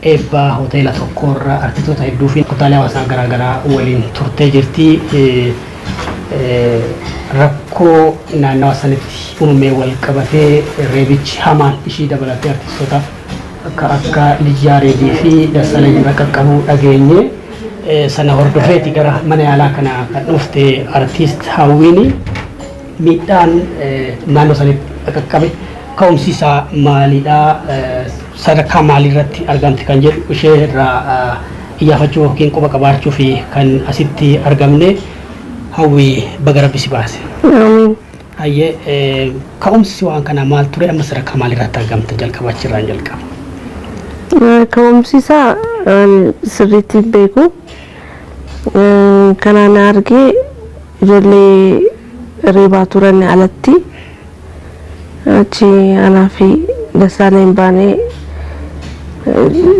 Eebba hoteela tokkorra artistoota hedduu fi kutaalee hawaasaa garaagaraa waliin turtee jirti. Rakkoo naannawa sanitti uumamee wal qabatee reebichi hamaan ishii dabalatee artistoota akka akka Lij Yaareedii fi Dassaalany irra qaqqabuu dhageenye. Sana hordofeeti gara mana yaalaa kana kan dhufte artiist Hawwiini. Miidhaan naannoo sanitti qaqqabe ka'umsi isaa maalidha? Sadarkaa maaliirratti argamti kan jedhu ishee irraa iyyaafachuu yookiin quba qabaachuu fi kan asitti argamne. Hawwii, baga Rabbi si baase. Amiin. Hayyee, ka'umsi waan kanaa maal ture? Amma sadarkaa maaliirratti argamte? Jalqaba achirraan jalqaba. Ka'umsi isaa sirriitti hin beeku. Kanaan argee ijoollee reebaa turan alatti achi anaa fi Dassaaleen baanee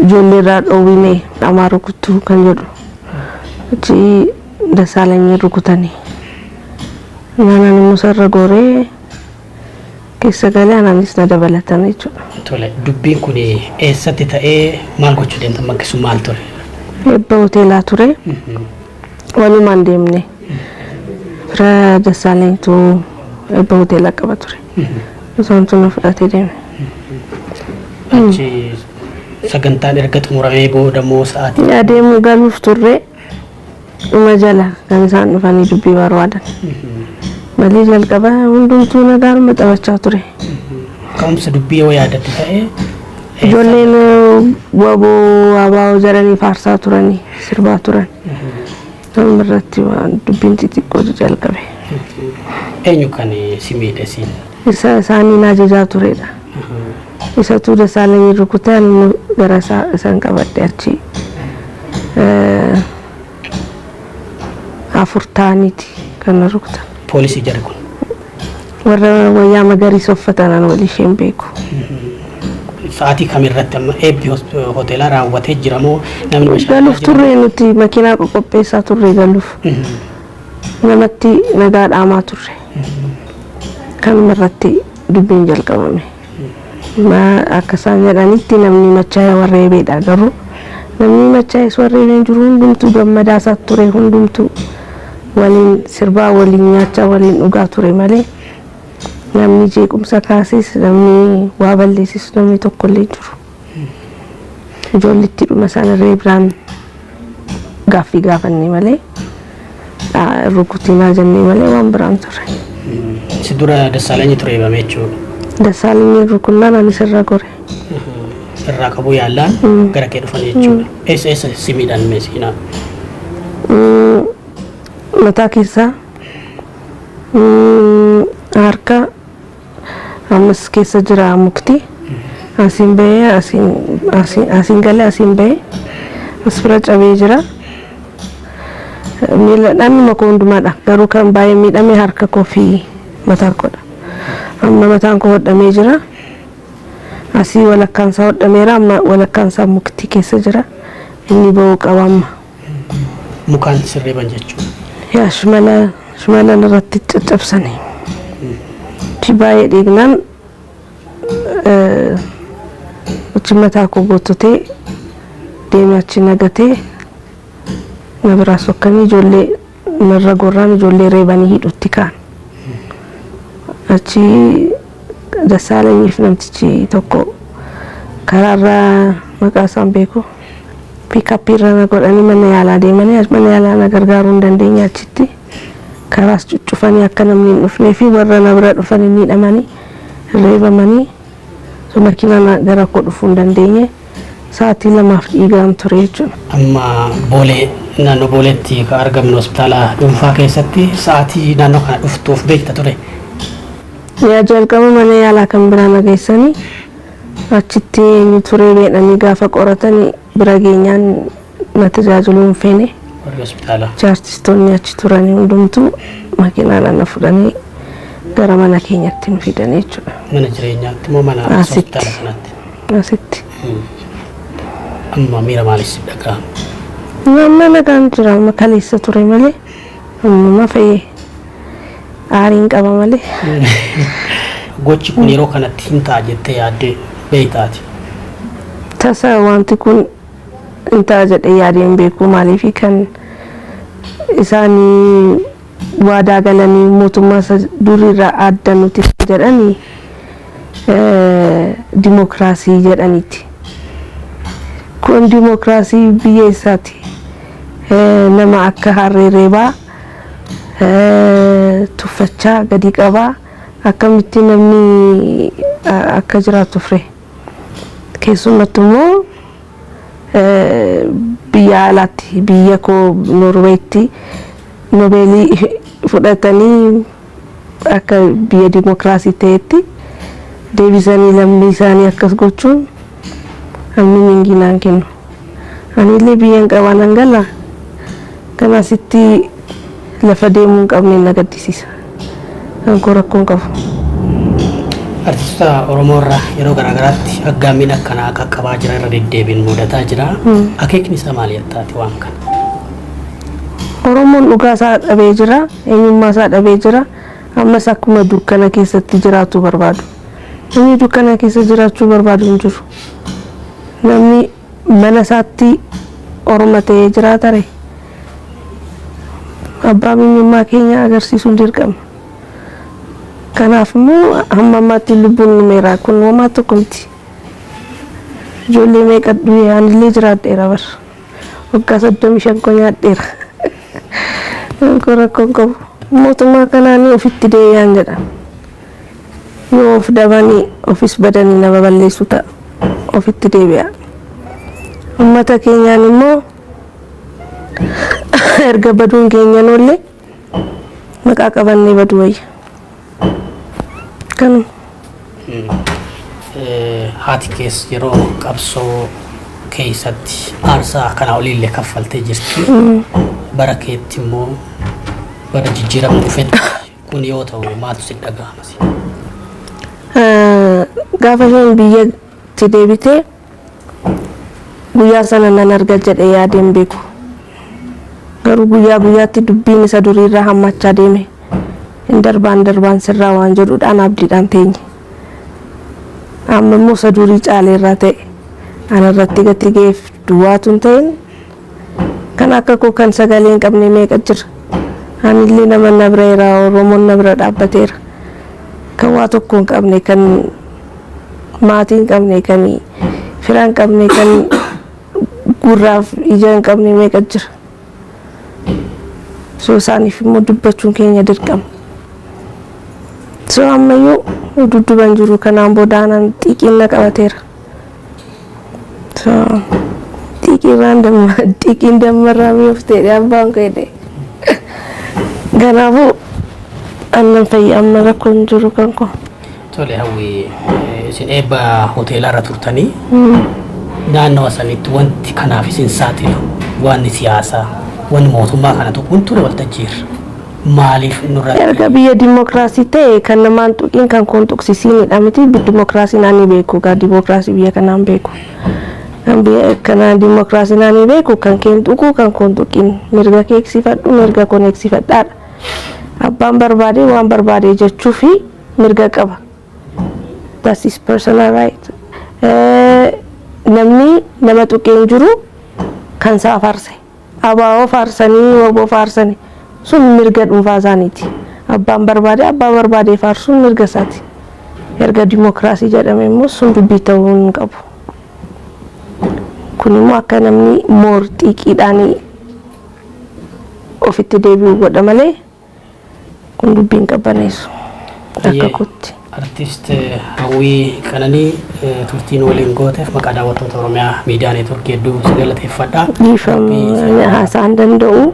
ijoollee irraa dhoowwine dhamaa rukuttuu kan jedhu achi Dassaalanyii rukutanii. Naanaan immoo sarara gooree keessa galee anaanis na dabalatan jechuudha. Tole, dubbiin kun eessatti ta'ee, maal gochuu deemtan, bakki sun maal ture? Eebba hoteelaa ture. Walumaan deemne. Fira Dassaalanytu eebba hoteelaa qaba ture. Isaantu na fudhatee deeme. Achi sagantaan erga xumuramee booda moo sa'aatii? Adeemuu galuuf turre, dhuma jala kan isaan dhufanii dubbii barbaadan. Malee jalqaba hundumtuu nagaanuma taphachaa ture. Ka'umsa dubbii yoo yaadatte ta'e. Ijoolleen waboo abaa'oo jedhanii faarsaa turanii, sirbaa turan. Nama irratti waan dubbiin xixiqqoo jalqabe. Eenyu kan si miidhe siin? Isa isaaniin ajajaa turedha. Isatu Dassaalany rukutee, ani immoo gara isaa isaan qabadhe achi afur ta'aniiti kan na rukutan. Poolisii jarri kun? Warra wayyaa magariisa uffatan, an walii isheen beeku. Sa'aatii kamirratti? Amma eebbi hoteelaa raawwatee jira moo namni bashannanaa Galuuf jira? Turre, nuti makiinaa qoqopheessaa turre galuuf. Namatti nagaa dhaamaa turre. Kanuma irratti dubbiin jalqabame. Akka isaan jedhanitti namni machaa'e warra eebeedha, garuu namni machaa'es warra eebeen jiru, hundumtuu gammadaa isaa ture, hundumtuu waliin sirbaa, waliin nyaachaa, waliin dhugaa ture malee namni jeequmsa kaases, namni waa balleessis, namni tokkollee hin jiru. Ijoollitti dhuma isaan reebnaan gaaffii gaafanne malee, rukutinaa jennee malee waan biraan ture. Si dura Dassaalanyitu reebame jechuudha. Dassaalanyi rukunnaan anis irra gore. Irraa qabuu yaallaan gara kee dhufan jechuudha. Eessa eessa si miidhan mee siinaa? Mataa keessaa, harka, ammas keessa jira mukti. Asiin bahee, asiin asiin galee, asiin bahee as bira cabee jira. Miila dhannuma koo hundumaadha. Garuu kan baay'ee miidhame harka koo fi mataa koodha. Amma mataan koo hodhamee jira. Asii walakkaan isaa hodhameera. Amma walakkaan isaa mukti keessa jira. Inni ba'uu qaba amma. Mukaan sirreeban jechuudha. Yaa, shimala shimala irratti caccabsanii. Achi baay'ee dhiignaan achi mataa koo goototee deemee achi nagatee na biraa sokkanii, ijoollee narra gorraan ijoollee reebanii hidhutti ka'an. Achi Dassaalanyiif namtichi tokko karaarra, maqaa isaan beeku, piikaappii irra na godhanii mana yaalaa deemanii, mana yaalaa na gargaaruu hin dandeenye. Achitti karaas cuccufanii akka namni hin dhufnee fi warra na bira dhufanii miidhamanii reebamanii, so makiinaan gara koo dhufuu hin dandeenye. Sa'aatii 2f dhiigaan ture jechuudha. Amma Boolee, naannoo Booleetti kan argamnu hospitaala dhuunfaa keessatti, sa'aatii naannoo kana dhuftuuf beekta ture? Yaa, jalqaba mana yaalaa kan biraa na geessanii, achitti eenyu turee beedhanii gaafa qoratanii bira geenyaan na tajaajiluu hin feene. Warri hospitaalaa. Aartistoonni achi turanii hundumtuu makiinaadhaan na fudhanii gara mana keenyatti nu fidanii jechuudha. Mana jireenyaatti moo mana Asitti. hospitaala kanaatti? Asitti. Amma miira maalis si dhaga'ama? Amma nagaan jira, amma kaleessa ture malee ammuma fayyee, aariin qaba malee. Gochi kun yeroo kanatti hin ta'a jettee yaaddee beektaati? Tasa wanti kun hin ta'a jedhee yaadee hin beeku. Maaliif kan isaanii waadaa galanii mootummaa isa duriirraa adda nuti jedhanii dimokiraasii jedhaniiti. Kun dimokiraasii biyya eessaati? Nama akka harree reebaa, tuffachaa gadi qabaa, akkamitti namni akka jiraatu ture. Keessumattuu immoo biyya alaatti, biyya koo Noorweetti Nobeelii fudhatanii akka biyya dimokiraasii ta'etti deebisanii lammii isaanii akkas gochuun hammi minginaan kennu. Anillee biyya hin qabaa, nan gala. Kan asitti lafa deemuu hin qabne na gaddisiisa. Kan koo rakkoo hin qabu. Artistoota Oromoo irraa yeroo garaagaraatti aggaammiin akkanaa qaqqabaa jira, irra deddeebiin mudataa jira. Akeekni isaa maali jettaati waan kana? Oromoon dhugaa isaa dhabee jira. Eenyummaa isaa dhabee jira. Ammas akkuma dukkana keessatti jiraatu barbaadu. Namni dukkana keessa jiraachuu barbaadu hin jiru. Namni mana isaatti Orma ta'ee jiraatare, abbaa biyyummaa keenya agarsiisuun dirqama. Kanaaf immoo hamma ammaatti lubbuun dhumeera. Kun homaa tokko miti. Ijoollee meeqa du'e? Anillee jiraadheera bara. Waggaa 35 koo nyaadheera. Koo rakkoo hin qabu. Mootummaa kanaan ofitti deebi'aan jedha. Yoo of dabanii ofis badanii nama balleessu ta'a. Ofitti deebi'a. Uummata keenyaan immoo erga baduun keenyan oolle maqaa qabannee baduu wayya. Kanuma. Haati kees yeroo qabsoo keessatti aarsaa kana oliillee kaffaltee jirti. Bara keetti immoo bara jijjiiramni dhufetti kun yoo ta'u maaltu si dhaga'ama? Gaafa isheen biyyatti deebitee guyyaa sana nan arga jedhee yaadeen beeku. Garuu guyyaa guyyaatti dubbiin isa duriirraa hammachaa deeme. Hin darbaan darbaan sirraa waan jedhuudhaan abdiidhaan teenye. Amma immoo isa durii caaleerraa ta'e anarratti gati ga'eef duwwaatu hin ta'in, kan akka koo kan sagalee hin qabne meeqa jira. Anillee nama na bira jira, Oromoon na bira dhaabbateera. Kan waa tokko hin qabne, kan maatii hin qabne, kan fira hin qabne, kan gurraaf ija hin qabne meeqa jira. So isaaniif immoo dubbachuun keenya dirqama. So ammayyuu dudduban jiru, kanaan booda anaan xiiqiin na qabateera. So xiiqiirraan damma, xiiqiin dammarraa mi'ooftee abbaan koo jedhe. Kanaafuu annan fayya, amma rakkoon hin jiru kan koo. Tole Hawwii, isin eebba hoteelaarra turtanii, naannawa sanitti wanti kanaaf isin saaxilu, waan siyaasaa, wanni mootummaa kana tuquun ture waltajjiirra. Maaliif nurratti? Erga biyya dimokiraasii ta'e kan namaan tuqiin kan koon tuqsisiinidha miti. Dimokiraasii naannii beeku gaa, dimokiraasii biyya kanaan beeku. Kan biyya kanaa dimokiraasii naannii beeku kan keen tuquu kan koon tuqiin, mirga kee eegsifadhu, mirga koon eegsifadhaadha. Abbaan barbaade waan barbaade jechuu fi mirga qaba. That's his personal right. Namni nama tuqee hin jiru, kan isaa faarse. Abaaboo faarsanii, waboo faarsanii, sun mirga dhuunfaa isaaniiti. Abbaan barbaade abbaa barbaade faarsuun mirga isaati. Erga dimokiraasii jedhame immoo sun dubbii ta'uu hin qabu. Kun immoo akka namni moor xiiqiidhaan ofitti deebi'u godha malee kun dubbii hin qabbaneessu. Akka kootti. Artist Hawwii Qananii, turtiin waliin gooteef maqaa daawwattoota Oromiyaa Miidiyaa Neetworkii hedduu si galateeffadha. Dhiifama, haasaan danda'u.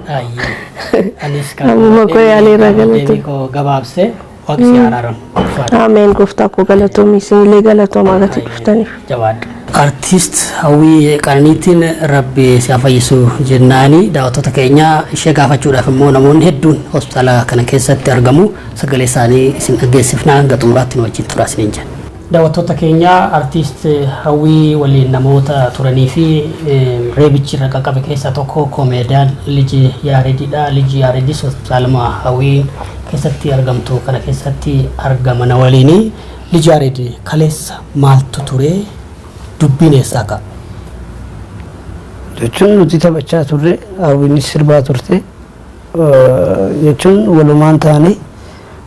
Anis Ammuma koo yaaleerra, galatoom. Deebii koo gabaabsee, Waaqni si araaramu. Ameen, gooftaa koo galatoomi, isinillee galatoomaa gatii dhuftaniif. Jabaadhu. Artist Hawwii Qananiitiin Rabbi si haa fayyisu jennaani, daawwattoota keenya ishee gaafachuudhaaf immoo namoonni hedduun hospitaala kana keessatti argamu. Sagalee isaanii isin dhageessifnaa, hanga xumuraatti nu wajjin turaa isiniin jenna. Daawwattoota keenya, artist Hawwii waliin namoota turanii fi reebichi irra qaqqabe keessaa tokko koomeediyaan Liji Yaaredidha. Liji Yaaredis hospitaaluma Hawwiin keessatti argamtu kana keessatti argama na waliini. Liji Yaared, kaleessa maaltu ture? Dubbiin eessaa ka'a? Jechuun nuti taphachaa turre, Hawwiinis sirbaa turte, jechuun walumaan taane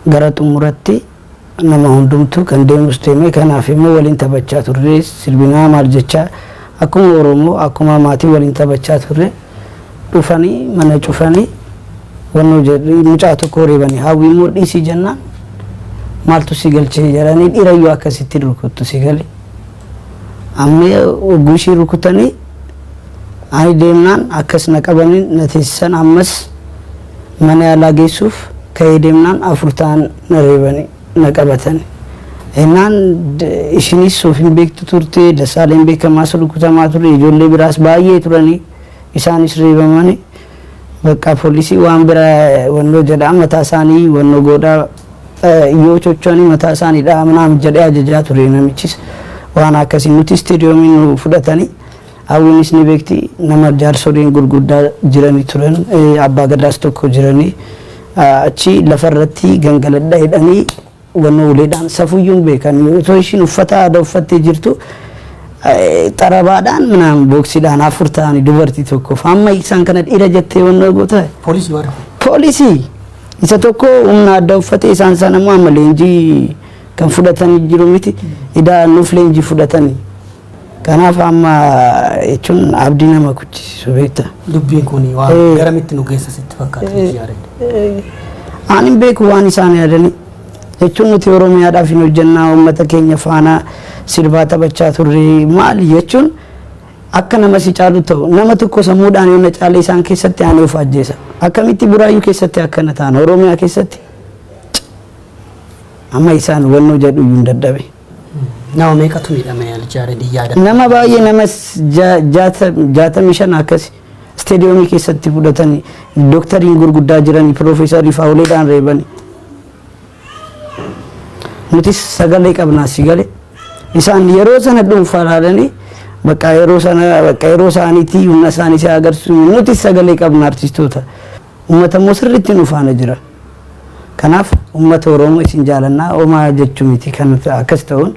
gara xumuratti nama hundumtuu kan deemus deeme. Kanaaf immoo waliin taphachaa turre, sirbinaa maal jechaa, akkuma Oromoo, akkuma maatii waliin taphachaa turre. Dhufanii mana cufanii wannoo jedhu mucaa tokko reebanii, Hawwii immoo dhiisii jennaan maaltu si galchee jedhanii, dhiirayyuu akkasitti rukuttu si gale. Amma hogguu ishii rukutanii ani deemnaan akkas na qabanii na teessisan. Ammas mana yaalaa geessuuf ka'ee deemnaan afur ta'an na reebanii na qabatani. Innaan ishinis of hin beektu turte, Dassaaleen beekamaas rukutamaa ture, ijoollee biraas baay'ee turanii isaanis reebamanii. Bakka poolisii waan bira wannoo jedhaa, mataa isaanii wannoo godhaa, yoo socho'anii mataa isaanii dhaabnaam jedhee ajajaa ture namichis waan akkasii. Nuti istiidiyoomii nu fudhatanii, Hawwiinis ni beekti, nama jaarsoliin gurguddaa jiranii turan, abbaa gadaas tokko jiranii, achi lafarratti gangaladha jedhanii wannoo uleedhaan safuyyuun beekan. Otoo ishiin uffata aadaa uffattee jirtu xarabaadhaan minaan booksiidhaan afur ta'anii dubartii tokkoof, amma isaan kana dhiira jettee wannoo goota. Poolisii warra. Poolisii isa tokko humna addaa uffatee, isaan sana immoo amma leenjii kan fudhatanii jiru miti, idaa nuuf leenjii fudhatanii. Kanaaf amma jechuun abdii nama kuchisiisu beekta. Dubbiin kun waan garamitti nu geessa sitti fakkaata, Yaared? Ani hin beeku waan isaan yaadanii. Jechuun nuti Oromiyaadhaaf hin hojjennaa, uummata keenya faana sirbaa taphachaa turre. Maali jechuun akka nama si caalu ta'u, nama tokko sammuudhaan yoo na caale isaan keessatti ani of ajjeesa. Akkamitti Buraayyuu keessatti akkana ta'an, Oromiyaa keessatti? Amma isaan wannoo jedhu iyyuu hin dadhabe. Nama meeqatu miidhame, Yaared, yaada? Nama baay'ee, nama 65 akkas isteediyoomii keessatti fudhatanii, dooktariin gurguddaa jiranii, piroofeesarii faawuleedhaan reebanii. Nutis sagalee qabnaa si gale. Isaan yeroo sana dhuunfaa ilaalanii, bakka yeroo sana, bakka yeroo isaaniitti humna isaanii si agarsiisu. Nutis sagalee qabna, artistoota. Uummata immoo sirriitti nu faana jira. Kanaaf uummata Oromoo isin jaalannaa homaa jechuu miti kan akkas ta'uun.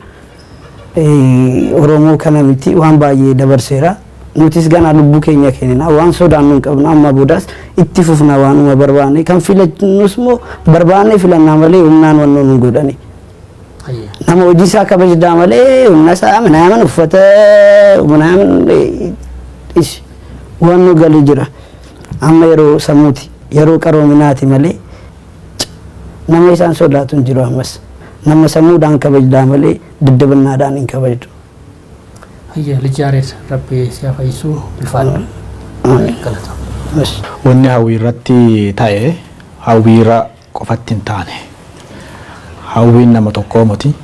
Oromoo kana miti, waan baay'ee dabarseera. Nutis ganaa lubbuu keenya kennina, waan sodaannu hin qabnu. Amma boodaas itti fufna waanuma barbaanne. Kan filannus immoo barbaanne filannaa malee humnaan wannoo nu godhani. Nama hojii isaa kabajdaa malee humna isaa minaamin uffata minaamin waan nu galee jira. Amma yeroo sammuuti, yeroo qaroominaati malee nama isaan sodaatu hin jiru ammas. Nama sammuudhaan kabajdaa malee daddabinnaadhaan hin kabajdu. Hayya, Lij Yaared, Rabbi si haa fayyisu, ulfaadhu. Galata. Wanni Hawwii irratti ta'e Hawwiirra qofatti hin taane. Hawwiin nama tokkoo miti.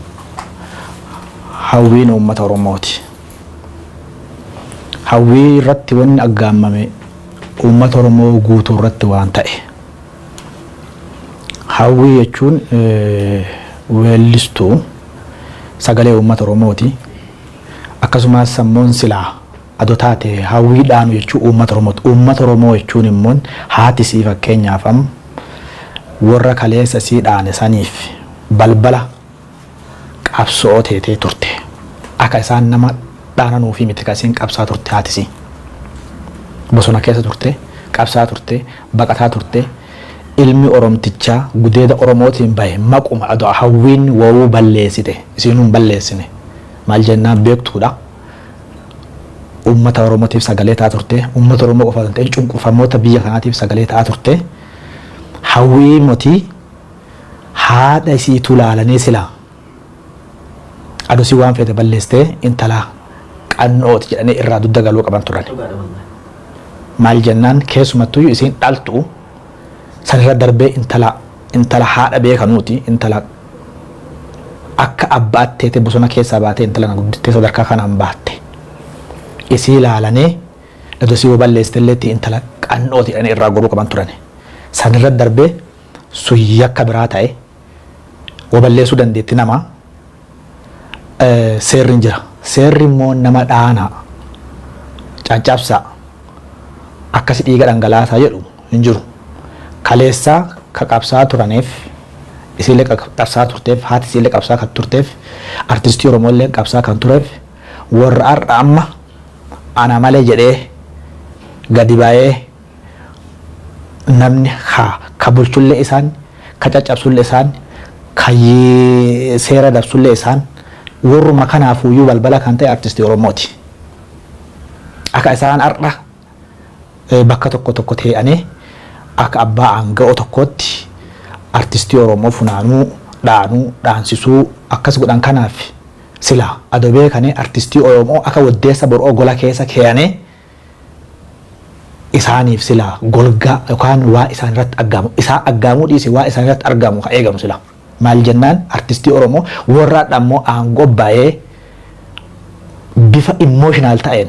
Hawwiin uummata Oromooti. Hawwii irratti wanni aggaammame uummata Oromoo guutuu irratti waan ta'e. Hawwii jechuun weellistuu sagalee uummata Oromooti. Akkasumas sammuun silaa adoo taate Hawwii dhaanu jechuu uummata Oromooti. Uummata Oromoo jechuun immoo haati sii fakkeenyaaf amma warra kaleessa sii dhaane saniif balbala qabsoo teetee turte. Akka isaan nama dhaananuufi miti kan isiin qabsaa turte haati sii. Bosona keessa turte, qabsaa turte, baqataa turte. Ilmi Oromtichaa gudeeda Oromootiin bahe maquma adoo Hawwiin wawuu balleessite, isiinuu hin balleessine. Maal jennaan beektuudha. Uummata Oromootiif sagalee ta'aa turte. Uummata Oromoo qofa hin ta'in, cunqurfamoota biyya kanaatiif sagalee ta'aa turte. Hawwii motii haadha isiitu laalanii silaa adosii waan feete balleessitee intala qannooti jedhanii irraa dugda galuu qaban turan. Maal jennaan keessumattuyyuu isiin dhaltu sanirra darbee intala haadha beekanuuti, intala akka abbaatteete bosona keessaa baatee intala na guddittee sadarkaa kanaan baatte. Isii laalanii adosii yoo balleessite illee intala qannooti jedhanii irraa goruu qaban turan. Sanirra darbee sun yakka biraa ta'e wa balleessuu dandeetti nama seerri hin jira. Seerri immoo nama dhaanaa, caccabsaa, akkasi dhiiga dhangalaasaa jedhu hin jiru. Kaleessaa ka qabsaa turaniif, isiillee qabsaa turteef, haati isiillee qabsaa kan turteef, artistii Oromoo illee qabsaa kan tureef, warra har'a amma ana malee jedhee Gadi ba'ee namni haa ka bulchullee isaan, ka caccabsullee isaan, ka seera dabsullee isaan, warruma kanaafuyyuu balbala kan ta'e artistii Oromooti. Akka isaan har'a bakka tokko tokko tee'anii akka abbaa aanga'oo tokkootti artistii Oromoo funaanuu, dhaanuu, dhaansisuu akkas godhan kanaaf sila adoo beekanii artistii Oromoo akka waddeessa bor'oo gola keessa keeyanii isaaniif sila golgaa yookaan waa isaan irratti argamu, isaa aggaamuu dhiisi, waa isaan irratti argamu ka eegamu sila. Maal jennaan, artistii Oromoo warra ammoo aangoo ba'ee bifa emotional ta'een,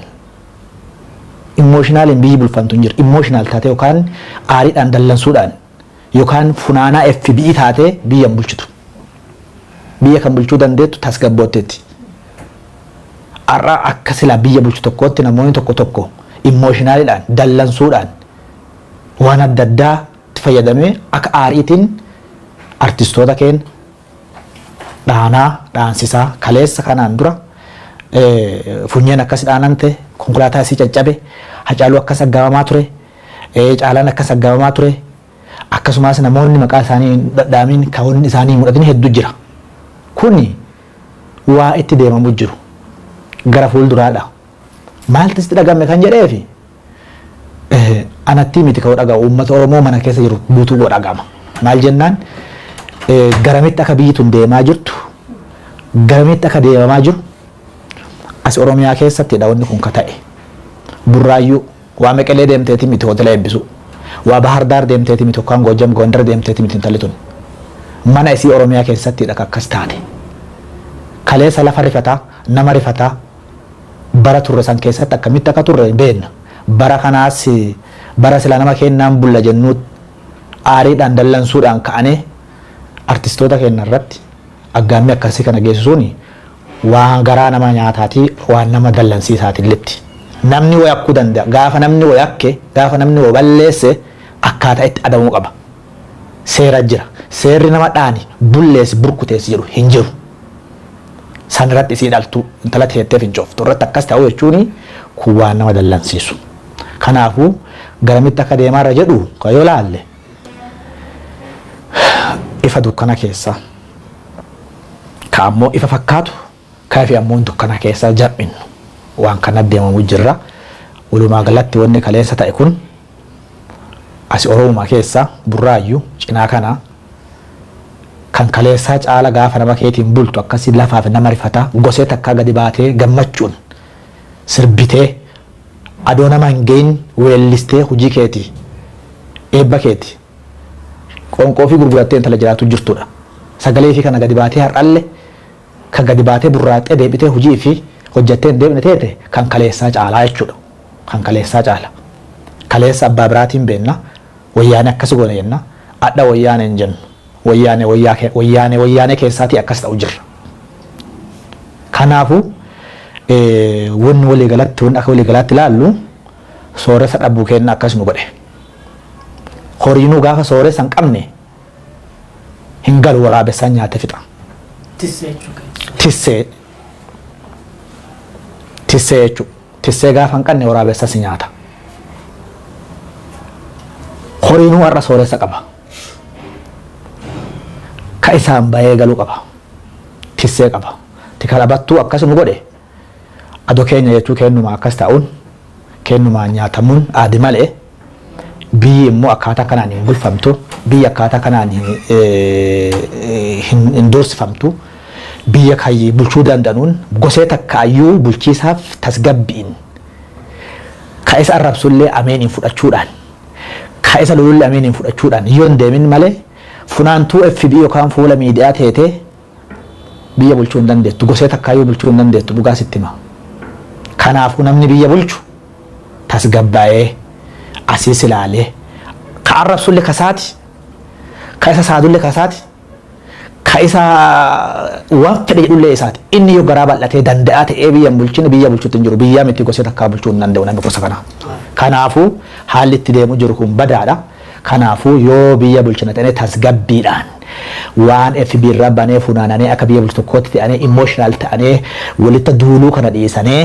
emotionaliin biyyi bulfamtu hin jiru. Emotional taate yookaan aariidhaan, dallansuudhaan yookaan funaanaa FBI taatee biyya hin bulchitu. Biyya kan bulchuu dandeettu tasgabbootteetti. Har'a akka silaa biyya bulchu tokkootti namoonni tokko tokko emotionaliidhaan, dallansuudhaan, waan adda addaa itti fayyadamee akka aariitiin artistoota keenya dhaanaa dhaansisaa. Kaleessa kanaan dura funyeen akkas dhaanante, konkolaataa isii caccabe, Hacaaluu akkas aggaamamaa ture, Caalaan akkas aggaamamaa ture, akkasumas namoonni maqaa isaanii hin dhadhaamin kan isaanii hin mul'atin hedduu jira. Kuni waa itti deemamu jiru gara fuulduraadha. Maaltu sitti dhagame kan jedheefi anatti miti kan dhaga'u, uummata Oromoo mana keessa jiru guutuu dhagama. Maal jennaan, garamitti akka biyyi tun deemaa jirtu, garamitti akka deemamaa jiru, as Oromiyaa keessattidha wanni kun ka ta'e. Burraayyuu waa Meqelee deemteeti miti hoteela eebbisu. Waa Bahar Daar deemteeti miti yookaan Goojam Gondar deemteeti miti intalli tun. Mana isii Oromiyaa keessattidha akkas taate. Kaleessa lafa rifataa, nama rifataa bara turre san keessatti akkamitti akka turre beenna. Bara kanaas bara sila nama kennaan bulla jennuu aariidhaan, dallansuudhaan ka'anii artistoota keenya irratti aggaammii akkasii kana geessisuun waan garaa nama nyaataatii, waan nama dallansiisaati illee. Namni wayakkuu danda'a. Gaafa namni wayakke, gaafa namni wa balleesse, akkaataa itti adamuu qaba. Seera jira. Seerri nama dhaani, bulleessi, burkuteessi jedhu hin jiru. San irratti isii dhaltuu intala teettee fincooftu irratti akkas ta'u jechuun kun waan nama dallansiisu. Kanaafuu garamitti akka deemaarra jedhu kan yoo laalle, ifa dukkana keessa ka ammoo ifa fakkaatu, kaafi ammoo dukkana keessa jab'innu waan kana deemamu jirra. Walumaa galatti wanni kaleessa ta'e kun asi Oromoo keessa Burraayyuu cinaa kana kan kaleessaa caala gaafa nama keetiin bultu akkasii lafaaf nama rifata, gosee takkaa gadi baatee gammachuun sirbitee, adoo nama hin gahin weellistee, hojii keeti, eebba keeti, qoonqoo fi gurgurattee intala jiraatu jirtudha. Sagalee fi kana gadi baatee har'alle kan gadi baatee burraaxxee deebitee hojii fi hojjattee hin deebine teete kan kaleessaa caalaa jechuudha. Kan kaleessaa caala. Kaleessa abbaa biraatiin beenna, wayyaane akkas goone jenna, adha wayyaane hin jennu. Wayyaane wayyaane wayyaane keessaatii akkas ta'u jirra. Kanaafuu wanni waliigalatti, wanni akka waliigalaatti ilaallu, sooressa dhabuu kenna akkas nu godhe. Horiinuu gaafa sooressa hin qabne hin galu, waraabessaan nyaate fixa. Tissee jechuudha. Tissee. Tissee jechuudha. Tissee gaafa hin qabne waraabessa si nyaata. Horiinuu har'a sooressa qaba. Ka isaan bahee galuu qaba. Tissee qaba. Tika dhabattuu akkas nu godhe, adoo keenya jechuu kennumaa akkas ta'uun kennumaan nyaatamuun aadi malee, biyyi immoo akkaataa kanaan hin bulfamtu, biyyi akkaataa kanaan hin doorsifamtu. Biyya kan bulchuu danda'uun gosee takkaayyuu bulchiisaaf tasgabbiin, ka isa arrabsullee ameeniin fudhachuudhaan, ka isa lolullee ameeniin fudhachuudhaan yoo hin deemin malee, funaantuu FB yookaan fuula miidiyaa teetee biyya bulchuu hin dandeettu, gosee takkaayyuu bulchuu hin dandeettu, dhugaa sitti hima. Kanaafuu namni biyya bulchu tasgabbaa'ee asiis ilaalee, ka arrabsullee kasaati, ka isa saadullee kasaati, ka isa waan fedhe jedhullee isaati. Inni yoo garaa bal'atee danda'aa ta'ee biyya hin bulchine, biyya bulchuutti hin jiru. Biyyaa miti, gosee takkaa bulchuu hin danda'u namni gosa kanaa. Kanaafuu haalli itti deemu jiru kun badaadha. Kanaafuu yoo biyya bulchina ta'ee, tasgabbiidhaan waan FB irraa banee funaananii akka biyya bulchu tokkootti ta'anii emotional ta'anii walitti duuluu kana dhiisanii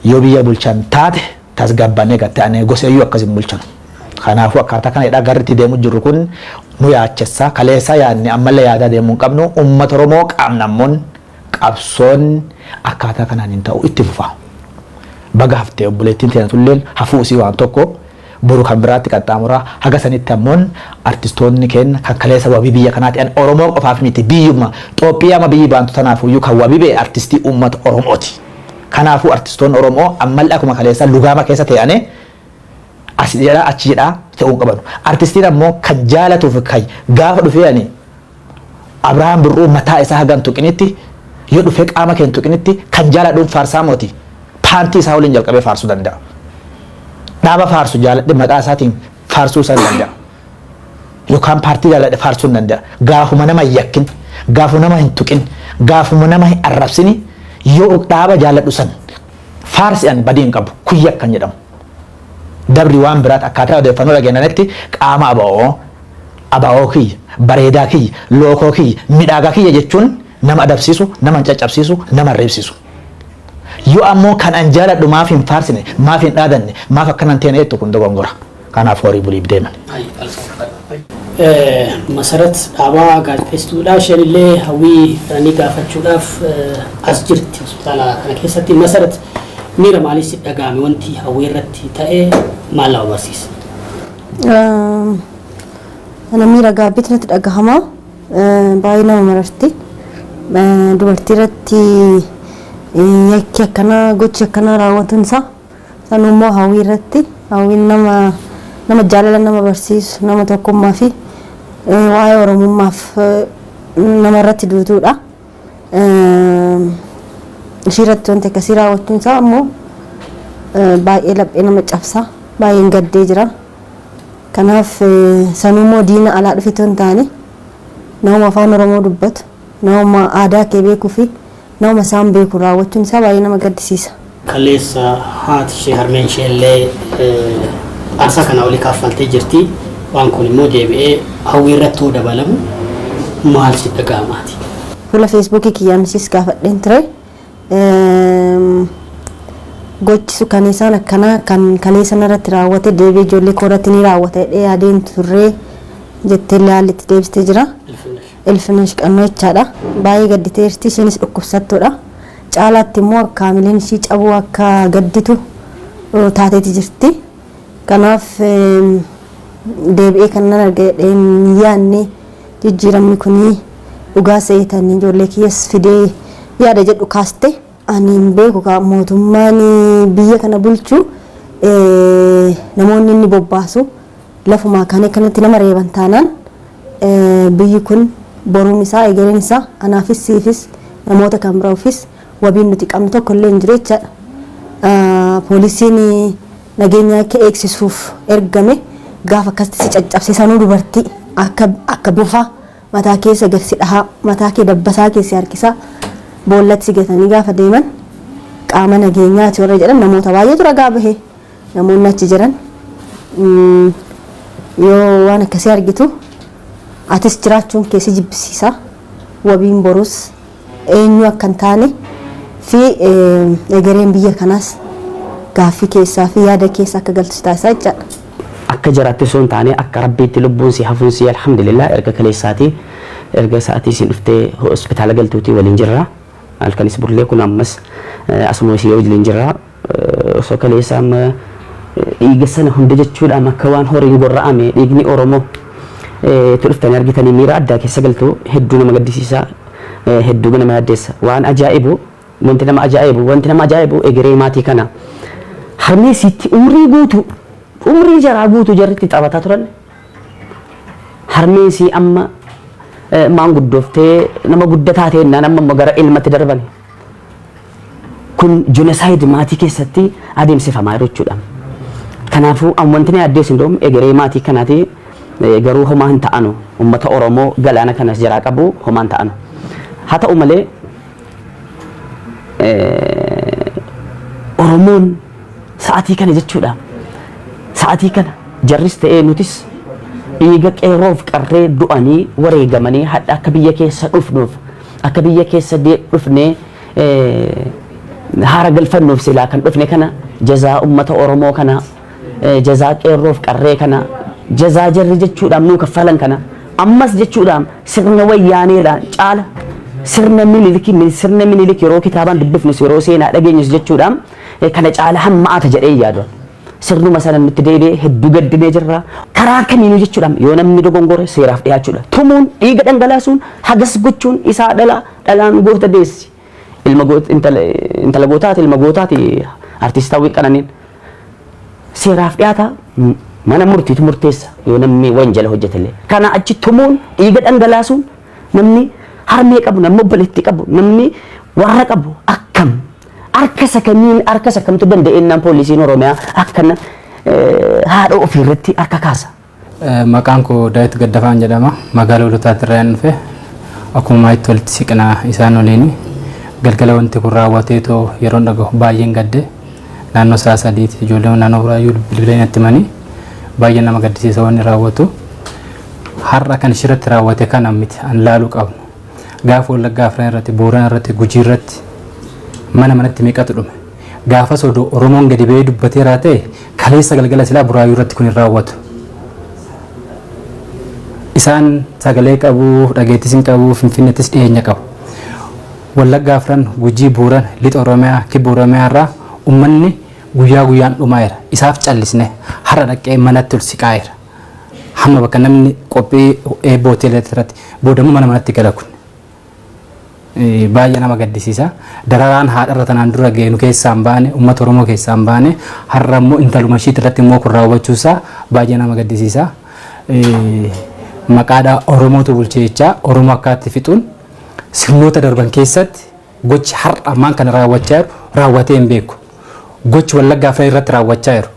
yoo biyya bulchan taate Tasgabbannee gattee ani gosa iyyuu akkas hin bulchan. Kanaafuu akkaataa kana jedhaa garri itti deemu jirru kun nu yaachessa. Kaleessa yaadne ammallee yaadaa deemuu hin qabnu. Uummata Oromoo qaamna ammoon qabsoon akkaataa kanaan hin ta'u, itti fufa. Baga haftee obboleettiin teenya tulleen hafuu isii waan tokko boru kan biraatti qaxxaamuraa. Haga sanitti ammoon artistoonni keenya kan kaleessa wabii biyya kanaati an Oromoo qofaaf miti, biyyuma Xoophiyaa amma biyyi baantu tanaafuyyuu kan wabii ba'e artistii uummata Oromooti. Kanaafuu artistoonni Oromoo ammallee akkuma kaleessa lugaama keessa ta'anii as jedhaa achi jedhaa ta'uu hin qabanu. Artistiin ammoo kan jaalatuuf kan gaafa dhufee ani Abrahaam Birruu mataa isaa hagan tuqinitti, yoo dhufee qaama kee hin tuqinitti, kan jaaladhuun faarsaa mooti, paantii isaa waliin jalqabee faarsuu danda'a. Dhaaba faarsu jaaladhe maqaa isaatiin faarsuu isaa danda'a. Yookaan paartii jaaladhe faarsuu hin danda'a. Gaafuma nama hin yakkin, gaafuma nama hin tuqin, gaafuma nama hin arrabsini, yoo dhaaba jaaladhu san faarsi an badii hin qabu, kun yakkan jedhamu. Dabri waan biraati. Akkaataa odeeffannoo dhageenyanetti qaama ABO, ABO kiyya, bareedaa kiyya, lookoo kiyya, midhaagaa kiyya jechuun nama adabsiisu, nama hin caccabsiisu, nama hin reebsisu. Yoo ammoo kan an jaaladhu maaf hin faarsine, maaf hin dhaadanne, maaf akkana hin teene jettu, kun dogongora. Kanaaf horii buliif deeman. Masarat Dhaabaa gaazexeessituudha. Isheen illee Hawwii ni gaafachuudhaaf as jirti hospitaala kana keessatti. Masarat, miira maalii si dhaga'ame? Wanti Hawwii irratti ta'e maal nama barsiisa? Ana miira gaabbiitu natti dhagahama. Baay'ee nama mararti. Dubartii irratti yakki akkanaa, gochi akkanaa raawwatuun isaa, sanuu immoo Hawwii irratti, Hawwiin nama jaalala nama barsiisu, nama tokkummaa fi waa'ee Oromummaaf nama irratti duutuudha. Ishii irratti wanti akkasii raawwachuun isaa ammoo baay'ee laphee nama cabsa. Baay'een gaddee jira. Kanaaf sanuu immoo diina alaa dhufe otoo hin taane, nama afaan Oromoo dubbatu, nama aadaa kee beekuu fi nama isaan beeku raawwachuun isaa baay'ee nama gaddisiisa. Kaleessa haati ishee, harmeen ishee illee aarsaa kana olii kaffaltee jirti. Waan kun immoo deebi'ee Hawwii irratti yoo dabalamu maal si dhaga'amaati? Fuula Feesbuukii kiyyaanis gaafadheen ture. Gochi sukaneessaan akkanaa kan kaleessa irratti raawwate deebi'ee ijoollee koo irratti ni raawwata jedhee yaadeen turree jettee illee haalli itti deebistee jira. Ilfinash Qannoo jechaadha. Baay'ee gadditeerti, isheenis dhukkubsattuudha. Caalaatti immoo akka haamileen ishii cabuu akka gadditu taateeti jirti. Kanaaf deebi'ee kan nan arga jedhee hin yaadne, jijjiiramni kunii dhugaa seetanii ijoollee kiyyas fidee yaada jedhu kaaste. Ani hin beeku kaa, mootummaan biyya kana bulchu namoonni inni bobbaasu lafumaa kan akkanatti nama reeban taanaan, biyyi kun boruun isaa, egereen isaa anaafis siifis namoota kan biraafis wabiin nuti qabnu tokko illee hin jiru jechaadha. Poolisiin nageenya akka eegsisuuf ergame gaafa akkasitti si caccabse, sanuu dubartii akka bofaa mataa keessa gad si dhahaa, mataa kee dabbasaa keessa harkisaa boollatti si gatanii gaafa deeman, qaama nageenyaati warra jedhan namoota baay'eetu ragaa bahe. Namoonni achi jiran yoo waan akkasii argitu atis jiraachuun kee si jibbisiisa. Wabiin borus eenyu akka hin taane fi egereen biyya kanaas gaaffii keessaa fi yaada keessa akka galtu si taasisaa jechaadha. Akka jiraatti osoo hin taane akka Rabbiitti lubbuun si hafuun si alhamdulillah. Erga kaleessaatii, erga sa'aatii isin dhuftee hospitaala galtuutii waliin jirra. Halkanis bullee kun ammas asuma isii wajjin jirra. Osoo kaleessa amma dhiiga sana hunda jechuudhaan akka waan horiin gorra'ame dhiigni Oromoo itti dhuftanii argitanii miira addaa keessa galtu. Hedduu nama gaddisiisa, hedduu nama yaaddeessa. Waan ajaa'ibu, wanti nama ajaa'ibu egeree maatii kana. Harmee isiitti umrii guutuu, umrii jaraa guutuu jarri itti taphataa turan. Harmeen isii amma maanguddooftee nama guddataa ta'ennaan amma immoo gara ilmatti darban. Kun genocide maatii keessatti adeemsifamaa jiru jechuudha. Kanaafuu wanti na yaaddeessu hin egeree maatii kanaati. Garuu homaa hin ta'anu, uummata Oromoo galaana kanas jaraa qabu homaa hin ta'anu. Haa ta'u malee Oromoon sa'atii kana jechuudha. Sa'atii kana jarris ta'ee nutis dhiiga qeerroof qarree du'anii wareegamanii hadha akka biyya keessa dhufnuuf, akka biyya keessa dhufnee haara galfannuuf silaa kan dhufne kana Jazaa uummata Oromoo kana, jazaa qeerroof qarree kana, jazaa jarri jechuudhaan nuu kaffalan kana, ammas jechuudhaan sirna Wayyaaneedhaan caala sirna Minilik, sirna Minilik yeroo kitaabaan dubbifnus, yeroo seenaa dhageenyus jechuudhaan kana caala hammaata jedhee yaadu. Sirnuma sana nutti deebi'ee hedduu gaddinee jirra. Karaa kamiinuu jechuudhaan yoo namni dogongore seeraaf dhiyaachuudha. Tumuun, dhiiga dhangalaasuun, hagas gochuun isaa dhala dhalaan goota deessi. Ilma goota, intala gootaati, ilma gootaati artiist Hawwii Qananiin. Seeraaf dhiyaata, mana murtiitu murteessa yoo namni wanjala hojjetellee. Kana achi tumuun, dhiiga dhangalaasuun, namni harmee qabu, namni obboleettii qabu, namni warra qabu akkam harka isa kamiin, harka isa kamtu danda'eennaan poolisiin Oromiyaa akkana haadha ofii irratti harka kaasa? Maqaan koo Daawit Gaddafaan jedhama. Magaalaa Hoolotaatti irraa dhufe. Akkuma itti walitti siqnaa isaan waliin galgala wanti kun raawwateetoo yeroon dhagahu baay'een gadde. Naannoo sa'a 3ti ijoolleen naannoo Buraayyuu bilbilan natti himanii, baay'ee nama gaddisiisa wanni raawwatu. Har'a kan ishirratti raawwate kana miti an laaluu qabnu. Gaafa Wallaggaa Afran irratti, Booran irratti, Gujii irratti mana manatti meeqatu dhume? Gaafas odoo Oromoon gadi ba'ee dubbateeraa ta'e, kaleessa galgala silaa Buraayyuu irratti kun hin raawwatu. Isaan sagalee qabu, dhageettis hin qabu, Finfinnettis dhiyeenya qabu. Wallaggaa Afran, Gujii, Booran, Lixa Oromiyaa, Kibba Oromiyaa irraa uummanni guyyaa guyyaan dhumaa jira. Isaaf callisne har'a dhaqee manatti ol siqaa'eera. Hamma bakka namni qophii eebba hoteelaa irratti boodamuu mana manatti gala kun. Baay'ee nama gaddisiisa. Dararaan haadharra tanaan dura ga'e nu keessaa hin baane, uummata Oromoo keessaa hin baane, har'a immoo intaluma ishiit irratti immoo kun raawwachuusaa baay'ee nama gaddisiisa. Maqaadhaa Oromootu bulchee jechaa Oromoo akkaatti fixuun sirnoota darban keessatti gochi har'a ammaan kana raawwachaa jiru raawwatee hin beeku. Gochi Wallaggaa Afran irratti raawwachaa jiru,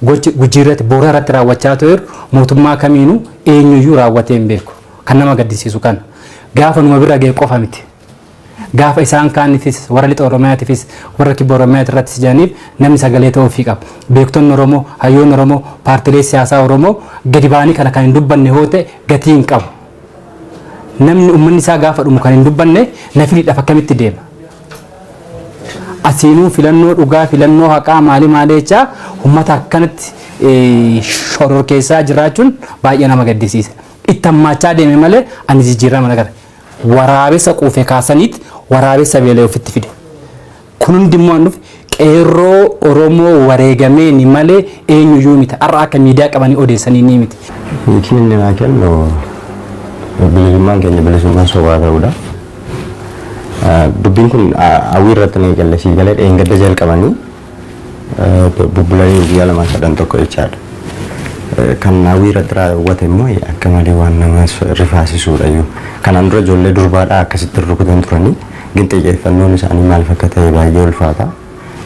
gochi Gujii irratti, Booraa irratti raawwachaa jiru mootummaa kamiinuu eenyuyyuu raawwatee hin beeku. Kan nama gaddisiisu kana. Gaafa numa bira ga'e qofa miti. Gaafa isaan kaaniifis, warra Lixa Oromiyaatiifis, warra Kibba Oromiyaati irrattis jedhaniif namni sagalee ta'uufii qaba. Beektonni Oromoo, hayyoonni Oromoo, paartilee siyaasaa Oromoo gadi ba'anii kana kan hin dubbanne yoo ta'e gatii hin qabu. Namni uummanni isaa gaafa dhumu kan hin dubbanne na filiidhaaf akkamitti deema? Asiinuu filannoo dhugaa, filannoo haqaa maali maali jechaa uummata akkanatti shororkeessaa jiraachuun baay'ee nama gaddisiisa. Itti hammaachaa deeme malee ani jijjiirama agarre. Waraabessa quufe kaasaniit waraabessa beela'e ofitti fide. Kun hundi immoo dhufe qeerroo Oromoo wareegameeni malee eenyuyyuu miti. Har'a akka miidiyaa qabanii odeessanii ni miti. Hiikni inni naa kennu bilisummaan keenya bilisummaa sobaa ta'uudha. Dubbiin kun Hawwii irratti ni eegalle, sii galee, dheengadda jalqabanii bubbulanii guyyaa 2 sadan tokko jechaadha. Kan Hawwii irratti raawwate immoo akka malee waan nama rifaasisuudha iyyuu. Kanaan dura ijoollee durbaadhaa akkasitti rukutan turanii, gin xiyyeeffannoon isaanii maaliif akka ta'e baay'ee ulfaata.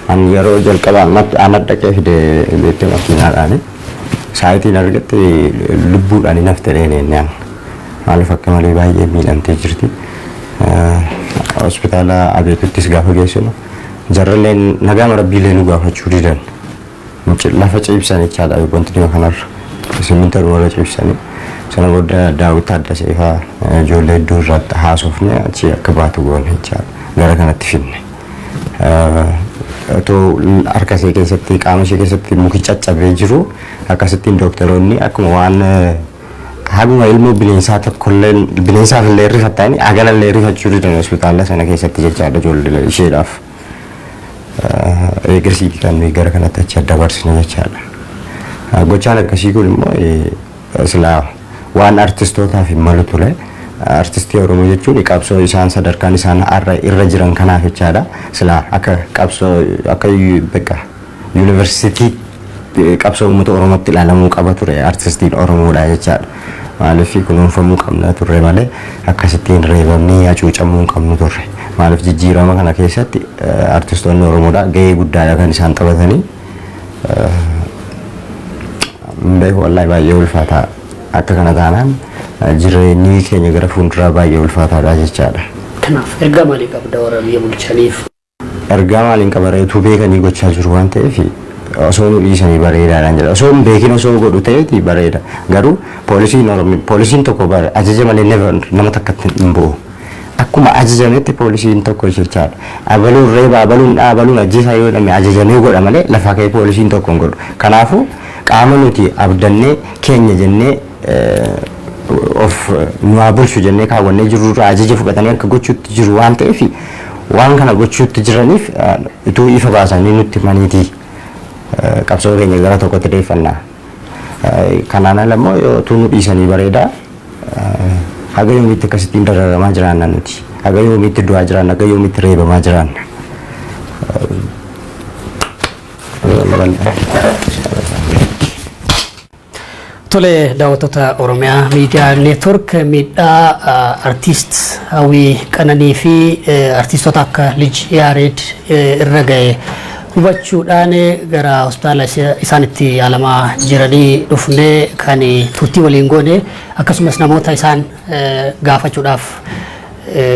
Ani yeroo jalqabaa ana dhaqee fide beektee makiinaadhaani. Saayitiin argatte lubbuudhaan hin hafte dheeneen. Maaliif akka malee baay'ee miidhamtee jirti. Hospitaala Abeetuttis gaafa geessinu jarralleen nagaa rabbiillee nu gaafachuu didan. Lafa ciibsan jechaadha, wanti dhiyoo kanarra. Simmintoo irra ciibsanii. Sana booda Daawit Taaddasee fa'aa ijoollee hedduu irratti haasofne, achi akka baatu goone jechaadha. Gara kanatti fidne. Otoo harka ishee keessatti, qaama ishee keessatti muki caccabee jiru, akkasittiin dooktaroonni akkuma waan haguma ilmoo bineensaa tokkollee bineensaaf illee rifattanii haganallee rifachuu didan hospitaala sana keessatti jechaadha ijoollee isheedhaaf. Eegasii kan nuyi gara kanatti achi dabarsine jechaadha. Gochaan akkasii kun immoo silaa waan artistootaaf hin malu ture. Artistii Oromoo jechuun qabsoo isaan sadarkaan isaan har'a irra jiran kanaaf jechaadha. Silaa akka qabsoo, akka bakka yuunivarsiitii qabsoo uummata Oromootti ilaalamuu qaba ture artistiin Oromoodha jechaadha. Maaliif kunuunfamuu qabna turre malee akkasittiin reebamnee hacuucamuu hin qabnu turre. Maaliif jijjiirama kana keessatti artistoonni Oromoodha gahee guddaadha kan isaan taphatanii. Beeku, wallaahi baay'ee ulfaataa, akka kana taanaan jireenyi keenya gara fuulduraa baay'ee ulfaataadha jechaadha. Kanaaf ergaa maalii qabda warra biyya bulchaniif? Ergaa maaliin qaba? Reetuu beekanii gochaa jiru waan ta'eef osoo nu dhiisanii bareedaadhaan jedha. Osoo hin beekin osoo godhu ta'eeti bareeda. Garuu poolisiin tokko bare ajaja malee never nama takkatti hin bu'u. Akkuma ajajametti poolisiin tokko jechaadha. Abaluun reeba, abaluun dhaa, abaluun ajjeesaa yoo jedhame ajajamee godha malee lafaa ka'ee poolisiin tokko hin godhu. Kanaafuu qaama nuti abdannee keenya jennee of nu haa bulchu jennee kaawwannee jirrurraa ajaja fudhatanii akka gochuutti jiru waan ta'eef, waan kana gochuutti jiraniif utuu ifa baasanii nutti himaniiti qabsoo keenya gara tokkotti deeffannaa. Kanaan ala immoo yoo utuu nu dhiisanii bareedaa. Haga yoomiitti akkasittiin dararamaa jiraanna nuti? Haga yoomiitti du'aa jiraanna? Haga yoomiitti reebamaa jiraanna? Tole, daawwattoota Oromiyaa Miidiyaa Neetwork, miidhaa artiist Hawwii Qananii fi artiistota akka Lij Yaareed irra ga'e hubachuudhaan gara hospitaala isaan itti yaalamaa jiranii dhufnee kan turtii waliin goone, akkasumas namoota isaan gaafachuudhaaf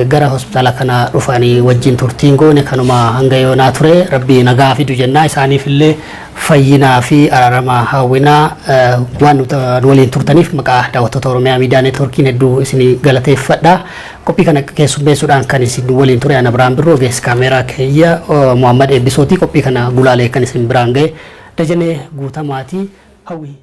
gara hospitaala kana dhufanii wajjin turtiin goone kanuma hanga yoonaa ture. Rabbi nagaa fidu jennaa, isaaniif illee fayyinaa fi araarama hawwinaa. Waan nu waliin turtaniif maqaa daawwattoota Oromiyaa Miidiyaa Neetworkiin hedduu isin galateeffadha. Qophii kana keessummeessuudhaan kan isin waliin ture ana Biraan Birroo, ogeessi kaameeraa keeyya Muhammad Eebbisooti, qophii kana gulaalee kan isin biraan ga'e Dajanee Guutamaati. Hawwii.